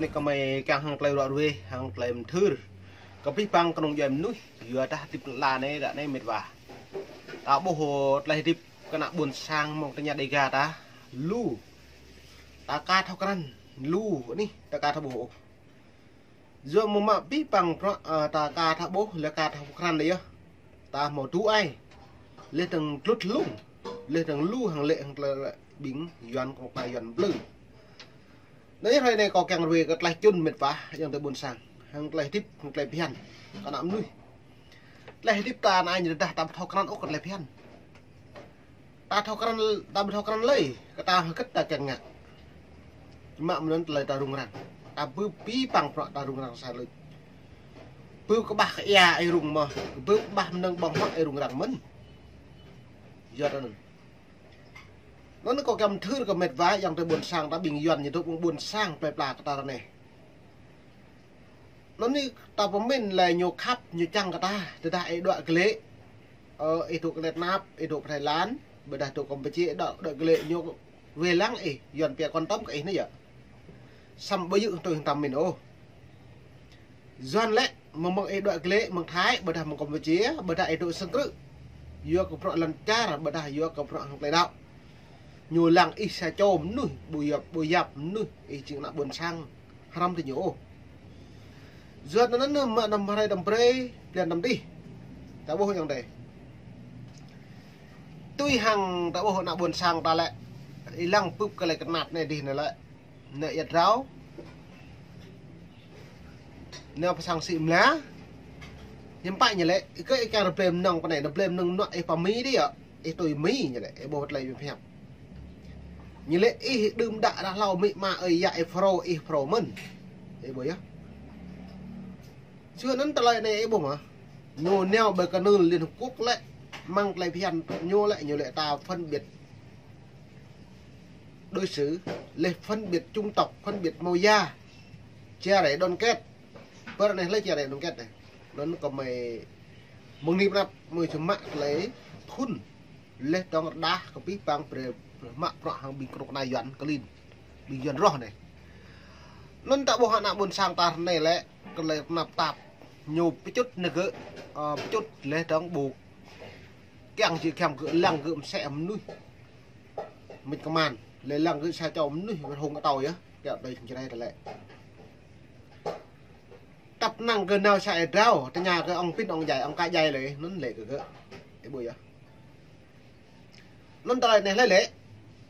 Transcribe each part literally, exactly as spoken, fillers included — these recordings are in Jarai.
Anai kơmơi kiăng hăng tơlơi ruă ruê, hăng tơlơi mơthưr kơ abih bang kơnung djuai mơnuih, yua dah hơdip lăn ala anai ră anai mĕt wa. Ta ƀuh tơlơi hơdip kơ ană ƀôn sang mơ̆ng tơña Dêga ta, lu. Ta ka thâo krăn, lu anih, ta ka thâo ƀuh ôh. Yua mơ̆ng mă abih bang bruă, ơ, ta ka thâo ƀuh, lĕ ka thâo krăn lĕ yơh. Ta hmâo tŭ ai. Leh dơ̆ng tlut lung. Leh dơ̆ng lu hăng lĕ hăng tơlơi ƀing Yuan kơnuk kơna Yuan mplư. Anai hrơi anai kâo kiăng ruê kơ tơlơi čun mĕt wa, ayŏng adơi ƀôn sang. Hăng tơlơi hơdip, hăng tơlơi phiăn. Kơ ană mơnuih. Tơlơi hơdip ta anai ñu dah ta ƀu thâo krăn ôh kơ tơlơi phiăn. Ta thâo krăn, ta ƀu thâo krăn lơi, kơ ta hơget ta kiăng ngă. Mă mơ̆n anŭn tơlơi ta rŭng răng. Ta bưp abih bang bruă ta rŭng răng sa lơi. Bưp kơƀah kơ ia ih rŭng mơ̆n, bưp kơƀah mơnơ̆ng ƀơ̆ng hŏk ih rŭng răng mơ̆n. Yua anŭn. Anŭn kâo kiăng mơthưr kơ mĕt wa, ayŏng adơi ƀôn sang ta ƀing Yuan ñu dŏ ƀơ̆ng ƀôn sang plơi pla kơ ta ră anai. Anŭn anai ta pơmĭn lĕ ñu khăp, ñu čang kơ ta, tơdah ih dŏ glaĭ. Ơ, ih dŏ glaĭ tơnap, ih dŏ Thái Lan, ƀôdah dŏ Campuchia, ih dŏ, dŏ glaĭ ñu wai lăng ih, Yuan pia quan tâm kơ ih anai yơh. Samơ̆ ƀu djơ̆ tui hăng ta pơmĭn ôh. Yuan lĕ, mơ̆ng mơ̆ng ih dŏ glaĭ, mơ̆ng Thái, ƀôdah mơ̆ng Campuchia, ƀôdah ih dŏ sang krư̆. Yua kơ bruă lŏn čar, ƀôdah yua kơ bruă hăng tơlơi đaŏ. Ñu lăng ih sa čô mơnuih, ƀu yap, ƀu yap mơnuih, ih jing ană ƀôn sang. Hrăm tơ ñu ôh. Yua anŭn anŭn mă năm hrơi năm brơi, blan năm dih. Ta ƀuh ayŏng adơi. Tui hăng ta ƀuh ană ƀôn sang ta lĕ. Ih lăng bưp kơ lĕ kơnăp anai dih anai lĕ. Anai ia drao. Anai pơsang sĭ mla. Hiư̆m pă ñu lĕ, ih kơ ih kiăng rơblem nŏng pơ anai, rơblem nŏng nŏk ih pơ Mi dih yơh. Ih tui Mi ñu lĕ, ih ƀuh tơlơi mĭn hiam. Ñu lĕ ih đưm đă rah hlâo amĭ ama ơi yă ih phrâo, ih phrâo mơ̆n. Ih ƀuh yơh. Yua anŭn tơlơi anai ih ƀuh mơ̆. Ñu nao ƀơi kơnưl Liên Hợp Quốc lĕ, mơ̆ng tơlơi phiăn ñu lĕ, ñu lĕ ta phân biệt đối xử, lĕ phân biệt chủng tộc, phân biệt màu da, chia rẽ đoàn kết. Pơ anai lĕ chia rẽ đoàn kết anai. Anŭn kơmơi mơ̆ng anai pơ anăp mơi čơmă tơlơi phŭn. Leh dơ̆ng rơđah kơ abih bang brơi mă bruă hăng ƀing kơnuk kơna Yuan klin. Ƀing Yuan roh anai. Anŭn ta ƀuh ană ƀôn sang ta ră anai lĕ, kơ tơlơi tơnap tap. Ñu pơčŭt anai gơ̆, ơ, pơčŭt leh dơ̆ng ƀu kiăng či kiăng gơ̆ lăng gơ̆ mơsĕ mơnuih. Mĭt kơman, lĕ lăng gơ̆ sa čô mơnuih hông kơtâo yơh, kiăng tui Jrai ta lĕ. Tăp năng kơ nao sa ia drao, tơña kơ ŏng pĭn ŏng djai, ŏng ka djai lĕ, anŭn lĕ kơ gơ̆. Ih ƀuh yơh. Anŭn tơlơi anai lĕ lĕ.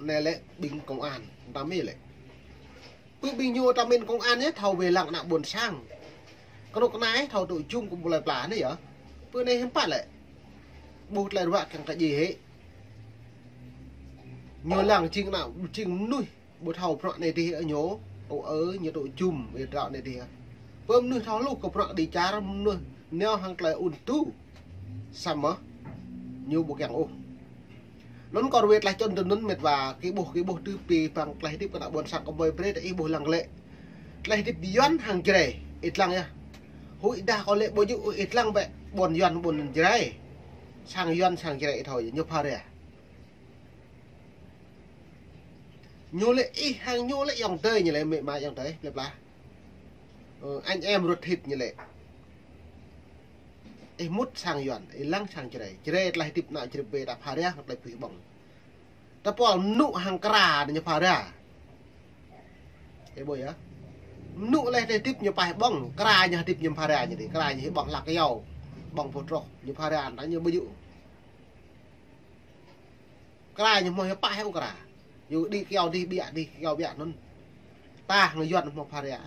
Anai lĕ ƀing công an, ta mĭn lĕ. Bưp ƀing ñu ta mĭn công an yơh, thâo wai lăng ană ƀôn sang. Kơnuk kơna yơh, thâo dŏ jum kơ plơi pla anai yơh. Bưp anai hiư̆m pă lĕ. Ƀuh tơlơi ruă kiăng kơ djai hĕ. Ñu lăng jing ană, jing mơnuih. Ƀu thâo bruă anai dih ñu, ơ, ơ, ñu dŏ jum, ih drao anai dih. Pơ mơnuih thâo hluh kơ bruă kơđi čar, mơnuih nao hăng tơlơi ŭn tu. Samơ̆, ñu ƀu kiăng ôh. Anŭn kâo ruai tơlơi čun tơ anŭn mĕt wa, kơ ih ƀuh, kơ ih ƀuh tơ abih bang tơlơi hơdip kơ ană ƀôn sang kơmơi brơi, ta ih ƀuh lăng lĕ. Tơlơi hơdip Yuan hăng Jrai, ih lăng yơh. Huĭ dah kâo lĕ ƀu djơ̆, ih lăng bĕ, ƀôn Yuan, ƀôn Jrai. Sang Yuan, sang Jrai ih thâo yơh, ñu phara. Ñu lĕ ih hăng ñu lĕ ayŏng adơi ñu lĕ mĭ ama ayŏng adơi, plơi pla. Ơ, anh em ruột thịt ñu lĕ. Ih mŭt sang Yuan, ih lăng sang Jrai. Jrai tơlơi hơdip ană Jrai ƀĕ ta phara, tơlơi pui ƀơ̆ng. Ta pol mơnŭ hăng kra ñu phara. Ih ƀuh yơh. Mơnŭ lĕ tơlơi hơdip ñu pah ƀơ̆ng, kra ñu hơdip ñu phara ñu dih, kra ñu ƀơ̆ng hlak kơyâo. Ƀơ̆ng pô troh, ñu phara, ta ñu ƀu djơ̆. Kra ñu hmâo hiư̆m pă hĕ ôh kra. Yua đĭ kơyâo dih ƀiă, đĭ kơyâo ƀiă anŭn. Ta hăng Yuan hmâo phara.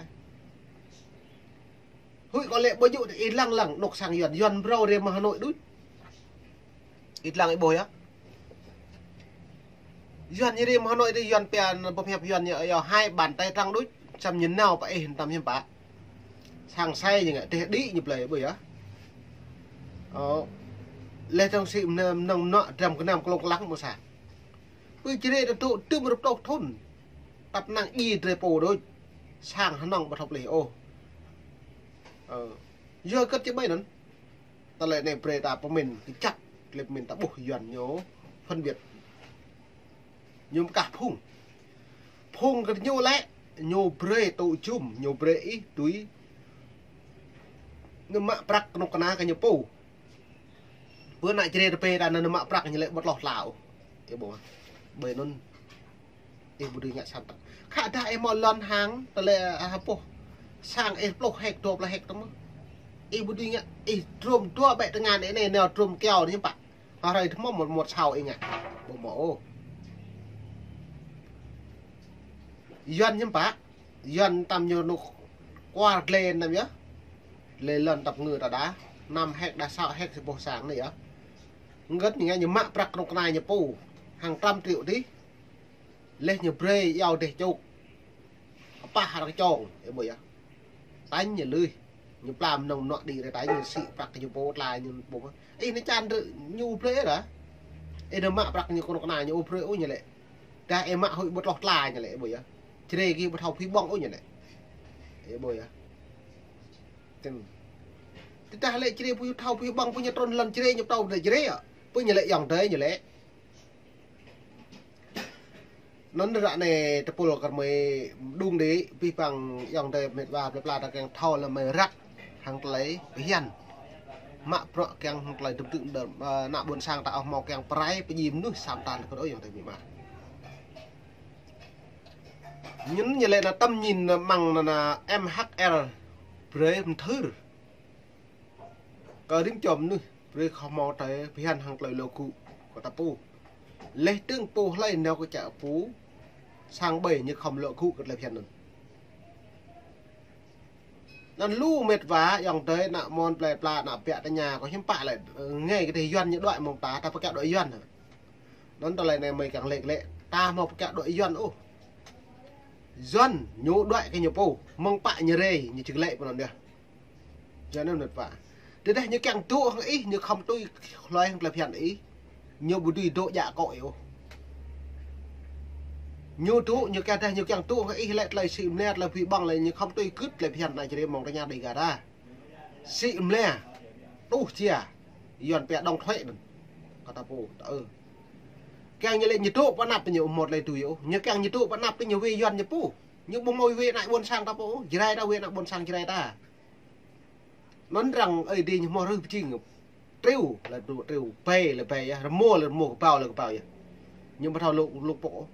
Huĭ kâo lĕ ƀu djơ̆ ih lăng lăng, dŏ sang Yuan, Yuan phrâo rai mơ̆ng Hà Nội đôč. Ih lăng ih ƀuh yơh. Yuan ñu rai mơ̆ng Hà Nội dih, Yuan pia, pơhiăp Yuan ñu, yơh hai bàn tay trắng đôč. Samơ̆ ñu nao pơ ih tăm hiư̆m pă. Sang sai ñu ngă, teh đĭ ñu plơi ƀu yơh. Ơ, leh tơ̆ng sĭ mơnơ̆ng mơnơ̆ng mơnŏ dram gơnam klông klăng mơ̆ sa. Pơ Jrai ta dŏ tơm rơp tôh thŭn. Tăp năng djai drơi pô đôč. Sang hơnơ̆ng ƀu thâo plih ôh. Ơ, yua hơget či ƀai anŭn. Tơlơi anai brơi ta pơmĭn kơjăp, tơlơi pơmĭn ta ƀuh Yuan ñu phân biệt. Ñu mơkah phung. Phung kơ ñu lĕ, Ñu brơi tŭ jum, ñu brơi ih tui. Ñu mă prăk kơnuk kơna kơ ñu pô. Pơ ană Jrai tơpê ta anŭn ñu mă prăk ñu lĕ ƀu tloh tla ôh. Ih ƀuh. Ƀơi anŭn. Ih ƀu dưi ngă sat tăk. Khă dah ih hmâo lŏn hăng, tơlơi, ah, hơpŭh. Sang ih pluh héc, dua pluh héc tơmơ̆. Ih ƀu dưi ngă, ih drôm dua ƀĕ tơngan ih anai, nao drôm kiao ñu pă. Hơrơi tơmơ̆ mŭt, mŭt sao ih ngă. Ƀu hmâo ôh. Yuan ñu pă. Yuan tăm ñu nuk kuar glê năm yơh. Glê lŏn tăp ngư ta đa. Năm héc đa sa héc sa boh sang anai yơh. Ngơ̆t ñu ngă ñu mă prăk kơnuk kơna ñu pô. Hăng trăm triệu dih. Leh ñu brơi iâu dêh čuk. Apah arăng čong, ih ƀuh yơh. Tañ ñu lui. Ñu plam nong nuak đĭ rơtañ ñu sĭ prăk ñu pô tla ñu pô. Ih anai čan rơ ñu brơi ră. Ih anai mă prăk ñu kơnuk kơna ñu brơi ôh ñu lĕ. Dah ih mă huĭ ƀu tloh tla ñu lĕ ih ƀuh yơh. Jrai gih ƀu thâo phi ƀơ̆ng ôh ñu lĕ. Ih ƀuh yơh. Tơdah lĕ Jrai ƀu thâo phi ƀơ̆ng pơ ñu trŭn lŏn Jrai ñu pơtô lĕ Jrai yơh. Pơ ñu lĕ ayŏng adơi ñu lĕ. Anŭn ră anai tơpul kơ mơi đung đĭ, abih bang ayŏng adơi mĕt wa plơi pla ta kiăng thâo lĕ mơi răk hăng tơlơi pơhiăn. Mă bruă kiăng hăng tơlơi dŭm tŭ đơ̆m, ơ, ană ƀôn sang ta ôh hmâo kiăng pơrai pơjing mơnuih sa mơta lĕ kơ ơi ayŏng adơi mĕt wa. Anŭn ñu lĕ ană tăm ñin mơ̆ng ană M H R brơi mơthưr. Kơ rĭm čô mơnuih, brơi khŏm hmâo tơlơi pơhiăn hăng tơlơi lŏk gŭ kơ ta pô. Leh tơ̆ng pô hlơi nao kơ čar pô, sang ƀơi ñu khŏm lŏk gŭ kơ tơlơi pơhiăn anŭn. Anŭn lu mĕt wa, ayŏng adơi, ană mơ̆n plơi pla, ană biă tơña, kơ hiư̆m pă lĕ, ơ, ngă kơ tơlơi Yuan ñu đuaĭ mơ̆ng ta, ta pơkă đuaĭ Yuan. Anŭn tơlơi anai mơi kiăng lĕ lĕ, ta hmâo pơkă đuaĭ Yuan ôh. Yuan ñu đuaĭ kơ ñu pô, mơ̆ng pă ñu rai, ñu či lĕ pơ anŭn yơh. Yuan anŭn mĕt wa. Tơdah ñu kiăng dŏ hăng ih, ñu khŏm tui hloi hăng tơlơi pơhiăn ih. Ñu ƀu dưi dŏ djă akŏ ih ôh. Ñu dŏ, ñu kiăng dah ñu kiăng dŏ hăng ih lĕ tơlơi sĭ mơnia, tơlơi phi ƀơ̆ng lĕ ñu khŏm tui gưt tơlơi pơhiăn ană Jrai mơ̆ng tơña Dêga ta. Sĭ mơnia, tuh jia, Yuan pia đóng thuế anŭn. Kơ ta pô, ta ơ. Kiăng ñu lĕ ñu dŏ pơ anăp ñu hmâo tơlơi tui ôh. Ñu kiăng ñu dŏ pơ anăp ñu wai Yuan ñu pô. Ñu ƀu hmâo wai ană ƀôn sang ta pô ôh. Jrai ta wai ană ƀôn sang Jrai ta. Anŭn arăng Ơi Adai ñu hmâo rơh pơjing. Triu lĕ triu, bai lĕ bai yơh, rơmô lĕ rơmô, kơbao lĕ kơbao yơh. Ñu ƀu thâo lŭk, lŭk pŏk ôh.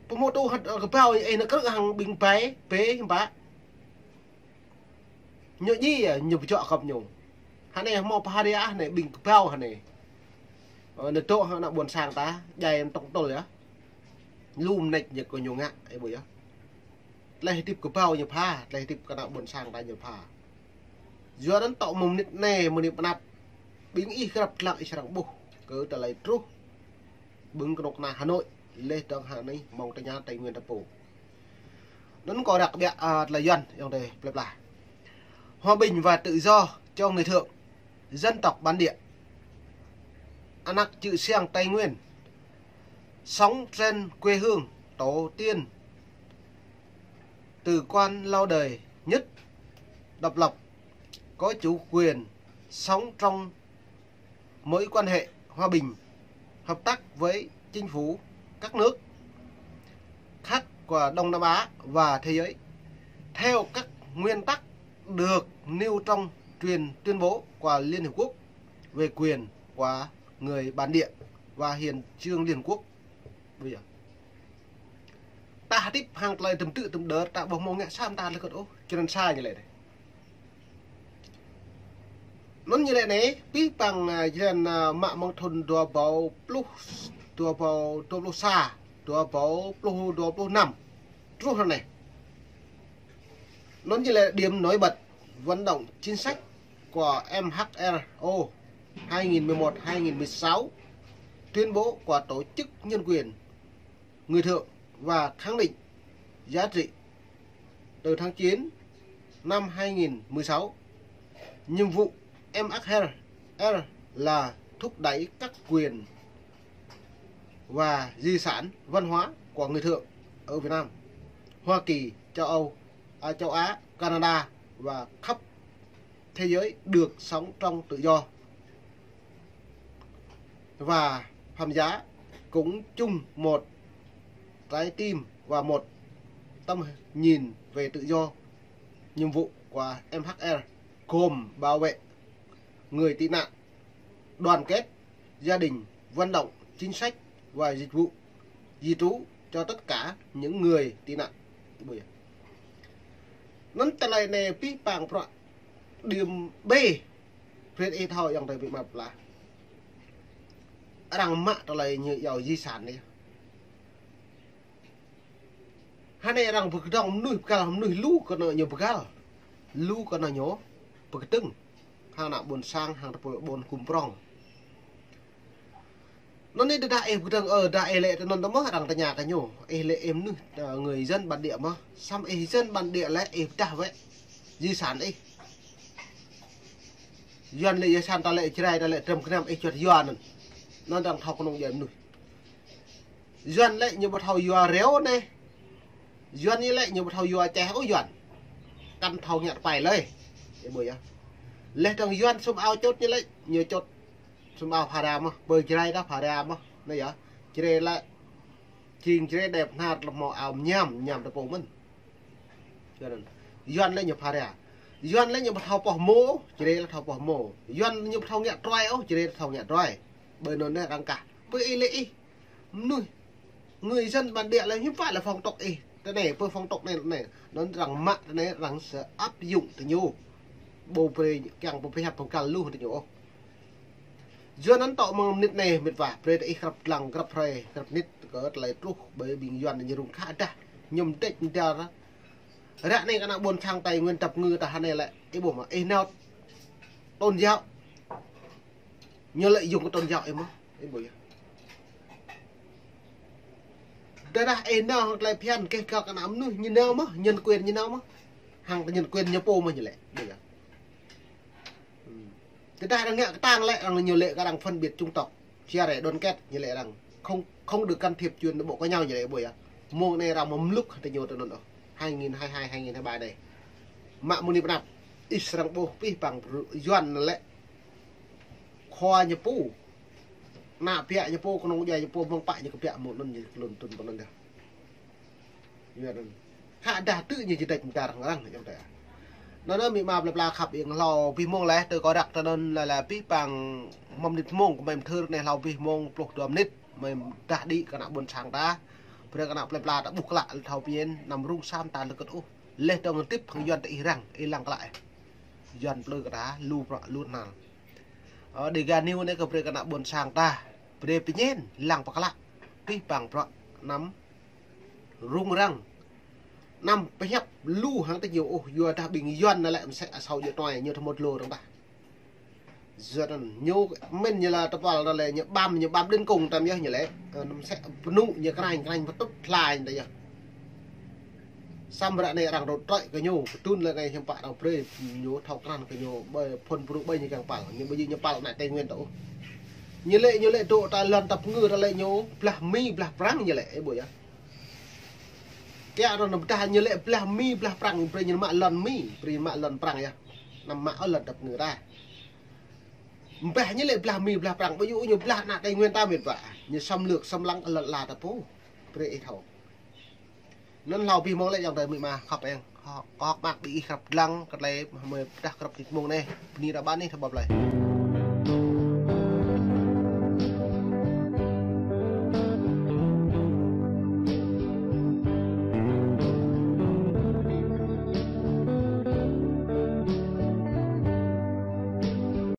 Pơhmô tŭ hăt, ơ, kơbao, ơ, anai krư̆ hăng ƀing bai, bai hiư̆m pă. Ñu djai yơh, ñu pơjŏk kơp ñu. Hơnai hmâo pơhơria anai ƀing kơbao hơnai. Ơ, anai dŏ hăng ană ƀôn sang ta, djai tŏng tŏl yơh. Lu mơneč ñu kơ ñu ngă, ih ƀuh yơh. Tơlơi hơdip kơbao ñu pha, tơlơi hơdip kơ ană ƀôn sang ta ñu pha. Yua anŭn tŏ mơ̆ng mơnit anai, mơnit pơ anăp. Ƀing ih krăp glăk ih srăng ƀuh. Kơ tơlơi truh. Ƀing kơnuk kơna Hà Nội. Leh dơ̆ng hăng anai mơ̆ng tơña Tây Nguyên ta pô. Anŭn kâo răk biă, a, tơlơi Yuan, ayŏng adơi, plơi pla. Hòa bình và tự do cho người Thượng, dân tộc bản địa. Anăk čư̆ siăng Tây Nguyên. Sống trên quê hương, tổ tiên, từ quan lâu đời nhất, độc lập, có chủ quyền, sống trong mối quan hệ hòa bình, hợp tác với chính phủ các nước khác của Đông Nam Á và thế giới, theo các nguyên tắc được nêu trong truyền tuyên bố của Liên Hiệp Quốc về quyền của người bản địa và Hiến chương Liên Quốc. Ƀuh yơh. Ta hơdip hăng tơlơi tơm tư̆ tơm đơr, ta ƀu hmâo ngă sa mơta lĕ kơt ôh, črăn sa ñu lĕ anai. Anŭn ñu lĕ anai, abih bang, a, črăn, a, mă mơ̆ng thŭn dua rơbâo pluh, dua rơbâo dua pluh sa, dua rơbâo pluh, dua pluh năm. Truh anai. Anŭn ñu lĕ điểm nổi bật, vận động chính sách của M H R O hai nghìn mười một hai nghìn mười sáu, tuyên bố của Tổ chức Nhân quyền người Thượng và khẳng định giá trị từ tháng chín năm hai nghìn mười sáu. Nhiệm vụ M H R là thúc đẩy các quyền và di sản văn hóa của người Thượng ở Việt Nam, Hoa Kỳ, châu Âu, à, châu Á, Canada và khắp thế giới được sống trong tự do. Và Phạm Giá cũng chung một trái tim và một tầm nhìn về tự do, nhiệm vụ của M H R gồm bảo vệ người tị nạn, đoàn kết, gia đình, vận động chính sách và dịch vụ di trú cho tất cả những người tị nạn. Anŭn tơlơi anai pih pang prăk điểm B. Brơi ih thâo yŏng tơi ƀing mă pla. Arăng mă tơlơi ñu yua di sản anai. Hơnai arăng pơkơdơ̆ng mơnuih pơkăl, mơnuih lu kơ anŏ ñu pơkăl. Lu kơ anŏ ñu pơkơdơ̆ng. Hăng ană ƀôn sang, hăng tơpul ƀôn kŭm prŏng. Anŭn anai tơdah ih pơkơdơ̆ng, ơ, tơdah ih lĕ tơ anŭn tơ mơ̆, arăng tơña kơ ñu. Ih lĕ ih mơnuih, ơ, người dân bản địa mơ̆. Samơ̆ ih dân bản địa lĕ ih pơdah wơ̆t di sản ih. Yuan lĕ di sản ta lĕ Jrai ta lĕ trăm kơnăm ih juăt yua anŭn. Anŭn arăng thâo kơnung djuai mơnuih. Yuan lĕ ñu ƀu thâo yua reo anai. Yuan ñu lĕ ñu ƀu thâo yua čeh ôh Yuan. Kăn thâo ngă tơpai lơi. Ih ƀuh yơh. Leh dơ̆ng Yuan sum ao čôt ñu lĕ, ñu čôt sum ao phara mơ̆, ƀơi Jrai ta phara mơ̆. Anai yơh. Jrai lĕ, jing Jrai đĕp hnar lơ̆m hmâo ao mơñam, mơñam tơpô mơ̆n. Yuan, Yuan lĕ ñu phara. Yuan lĕ ñu ƀu thâo pŏh mô, Jrai lĕ thâo pŏh mô. Yuan ñu ƀu thâo ngă tơpai ôh, Jrai lĕ thâo ngă tơpai. Ƀơi anŭn anai arăng kah. Pơ ih lĕ ih mơnuih, người dân bản địa lĕ hiư̆m pă lĕ phóng tộc ih. Tơ anai pơ phóng tộc anai, anai. Anŭn arăng mă tơ anai arăng sẽ áp dụng tơ ñu. Ƀu brơi kiăng pơhiăp pơkăl lu tơ ñu ôh. Yua anŭn tŏ mơ̆ng mơnit anai mĕt wa, brơi tơ ih krăp lăng, krăp hrơi, krăp mơnit kơ tơlơi truh ƀơi ƀing Yuan ñu rŭng khă dah. Ñu mơdĕč mơdar. Ră anai kơ ană ƀôn sang Tây Nguyên dăp ngư ta hơnai lĕ, ih ƀuh mơ̆, ih nao tôn giáo. Ñu lĕ yŭng kơ tôn giáo ih mơ̆, ih ƀuh yơh. Tơdah ih nao hăng tơlơi phiăn kĕh găl kơ ană mơnuih ñu nao mơ̆, nhân quyền ñu nao mơ̆. Hăng nhân quyền ñu pô mơ̆ ñu lĕ, ƀuh yơh. Ừm. Tơdah arăng ngă kơtang lĕ, arăng ñu lĕ kơ arăng phân biệt chủng tộc, chia rẽ đoàn kết, ñu lĕ arăng không, không được can thiệp chuyện nội bộ của nhau ñu lĕ ƀuh yơh. Mông anai arăng mơmlŭk tơ ñu tơ anŭn ôh. Hai nghìn hai mươi hai, hai nghìn hai mươi ba anai. Mă mơni pơnăp, ih srăng ƀuh pih pang Yuan lĕ. Khua ñu pô. Ană biă ñu pô, kơnung djuai ñu pô, mơ̆ng pă ñu kơ biă mơ̆ anŭn ñu kơ lŏn tŭn pơ anŭn yơh. Yua anŭn. Khă dah tơ ñu či dĕč mơdar hăng arăng yơh tơ. Anŭn anai mĭ ma plơi pla khăp ing hlâo abih mông leh, tơ kâo răk tơ anŭn lĕ, lĕ abih bang mơ̆ng mơnit mông kơ mơ̆ng thơ anai hlâo abih mông pluh dua mơnit, mơ̆ng dah đĭ kơ ană ƀôn sang ta. Brơi kơ ană plơi pla ta ƀuh klă lĕ thâo pơñen, anăm rŭng sam ta lơkơt ôh. Leh dơ̆ng tip hăng Yuan tơ ih răng, ih lăng klă. Yuan plư kơ ta, lu prăk lu nal. Ơ, Dega News anai kơ brơi kơ ană ƀôn sang ta. Brơi pơñen, lăng pơklă. Pih pang prăk anăm rŭng răng. Anăm pơhiăp lu hăng tơ ñu ôh, yua dah ƀing Yuan anai lĕ mơsĕ asâo djơ̆ tơnoi, ñu tơmŭt lu răng dah. Yua anŭn, ñu mĭn ñu lĕ tơpăl anai lĕ, ñu ƀăm, ñu ƀăm đến cùng tăm yơh ñu lĕ. Ơ, anăm mơsĕ pơnŭ ñu krañ, krañ pơtŭt tlañ tơ yơh. Samơ̆ ră anai arăng rŏt trơi kơ ñu, pơtŭn lĕ anai hiư̆m pă arăng brơi, ñu thâo krăn kơ ñu, ƀơi phŭn pru ƀơi ñu kiăng păl, ñu ƀu djơ̆ ñu păl ană Tây Nguyên tơ ôh. Ñu lĕ, ñu lĕ dŏ ta lŏn dăp ngư ta lĕ ñu blah Mi, blah Prăng ñu lĕ, ih ƀuh yơh. Kiăng arăng pơdah ñu lĕ blah Mi, blah Prăng, brơi ñu mă lŏn Mi, brơi ñu mă lŏn Prăng yơh. Anăm mă ôh lŏn dăp ngư ta. Ƀah ñu lĕ blah Mi, blah Prăng, ƀu djơ̆ ñu blah ană Tây Nguyên ta mĭt wa. Ñu xâm lược, xâm lăng lŏn ala ta pô. Brơi ih thâo. Anŭn hlâo abih mông lĕ yơh tơ mĭ ma khăp ing. Kâo hơ̆k mơak ƀing ih krăp lăng, kơ tơlơi mơ̆ pơdah krăp mơnit mông anai. Bơni ră ƀan ih tơ ƀap lơi.